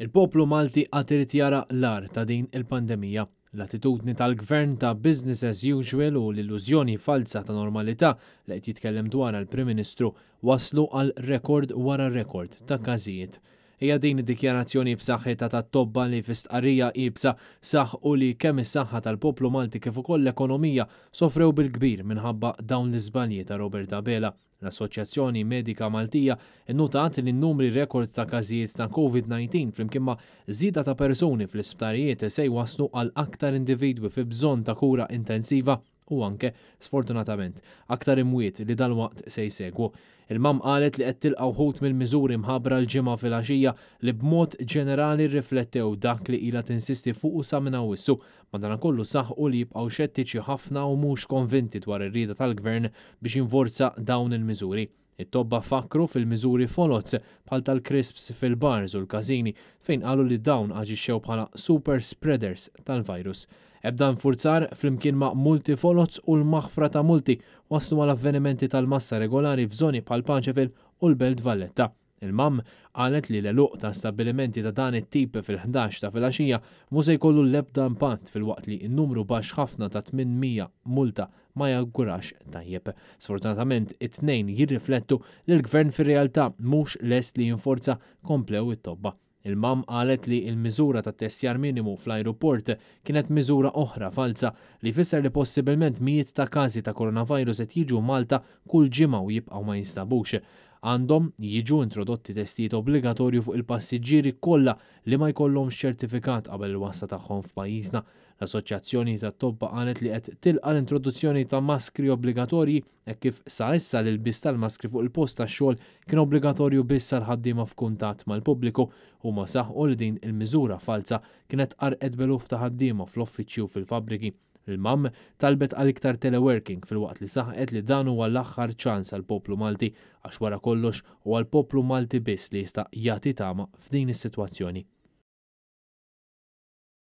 Il-poplu Malti għad irid jara l-agħar ta' din il-pandemija. L-attitudni tal-Gvern ta' business as usual u l-illużjoni falza ta' normalità li qed jitkellem dwarha l-Prim Ministru wasslu għal rekord wara rekord ta' każijiet. Hija din id-dikjarazzjoni b'saħħitha tat-tobba li fi stqarrija iebsa saħqu li kemm is-saħħa tal-poplu Malti kif ukoll l-ekonomija sofrew bil-kbir minħabba dawn l-iżbalji ta' Robert Abela. L-Assoċjazzjoni Medika Maltija nnutat li n-numri rekord ta' każijiet ta' Covid-19 flimkien ma' żieda ta' persuni fl-isptarijiet se jwasslu għal aktar individwi fi bżonn ta' kura intensiva u anke, sfortunatament, aktar imwiet li dalwaqt se jsegwu. Il-MAM qalet li qed tilqa' wħud mill-miżuri mħabbra l-Ġimgħa filgħaxija li b'mod ġenerali rriflettew dak li ilha tinsisti fuqu sa minn Awwissu. Madankollu saħqu li jibqgħu xettiċi ħafna u mhux konvinti dwar ir-rieda tal-Gvern biex jinforza dawn il-miżuri. It-tobba fakkru fil-miżuri foloz bħal tal-crisps fil-bars u l-każini fejn qalu li dawn aġixxew bħala super spreaders tal-virus. Ebda infurzar flimkien ma' multi foloz u l-maħfra ta' multi wasslu għal avvenimenti tal-massa regolari f'żoni bħal Paceville u l-Belt Valletta. Il-MAM qalet li l-għeluq ta' stabbilimenti ta' dan it-tip fil-11 ta' filgħaxija mhu se jkollu l-ebda impatt filwaqt li n-numru baxx ħafna ta' 800 multa ma jawgurax tajjeb. Sfortunatament it-tnejn jirriflettu li l-Gvern fir-realtà mhux lest li jinforza, komplew it-tobba. Il-MAM qalet li l-miżura ta' testjar minimu fl-ajruport kienet miżura oħra falza li jfisser li possibilment mijiet ta' każi ta' coronavirus qed jiġu Malta kull ġimgħa u jibqgħu ma jinstabux. Għandhom jiġu introdotti testijiet obbligatorju fuq il-passiġġieri kollha li ma jkollhomx ċertifikat qabel il-wasla tagħhom f'pajjiżna. L-Assoċjazzjoni tat-Tobba qalet li qed tilqa' l-introduzzjoni ta' maskri obbligatorji hekk kif sa issa l-ilbies tal-maskri fuq il-post tax-xogħol kien obbligatorju biss għal ħaddiema f'kuntatt mal-pubbliku. Huma saħqu li din il-miżura falza kienet qarrqet b'eluf ta' ħaddiema fl-uffiċċji u fil-fabbriki. Il-MAM talbet għal iktar teleworking filwaqt li saħqet li dan huwa l-aħħar ċans għall-poplu Malti għax wara kollox huwa l-poplu Malti biss li jista' jagħti tama f'din is-sitwazzjoni.